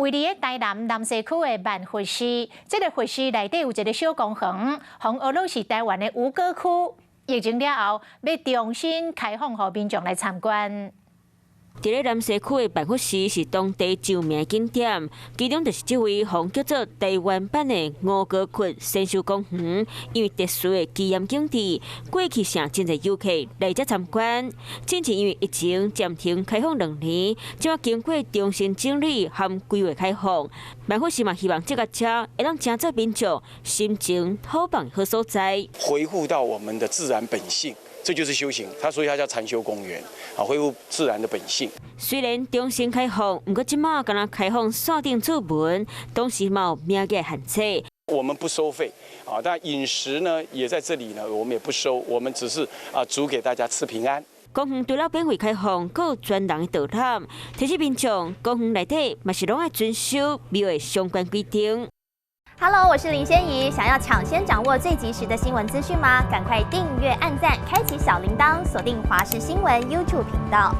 位佇台南南勢區的萬佛寺，這个佛寺內底有一个小公園，予人學做是台灣的吳哥窟。疫情了後，欲重新開放予民眾來參觀。佇咧南勢區的萬佛寺是當地著名的景點，其中就是這位予人叫做台灣版的吳哥窟仙岫公園，因為特殊的奇岩景致，過去誠濟遊客來遮參觀。之前因為疫情暫停開放2年，這擺經過重新整理和規劃開放，萬佛寺嘛希望這个遮會當成做民眾心情透放好所在。恢復到我們的自然本性。這就是修行，它所以它叫禪修公園，啊，恢復自然的本性。雖然重新開放，毋過這馬敢若開放線頂注文，同時嘛有名額限制。我們不收費，啊，但飲食呢也在這裡呢，我們也不收，我們只是啊煮給大家吃平安。公園除了免費開放，閣有專人導覽，提醒民眾公園內底嘛是攏愛遵守廟的相關規定。 Hello，我是林仙怡。想要搶先掌握最及時的新聞資訊嗎？趕快訂閱、按讚、開啟小鈴鐺，鎖定華視新聞 YouTube 頻道。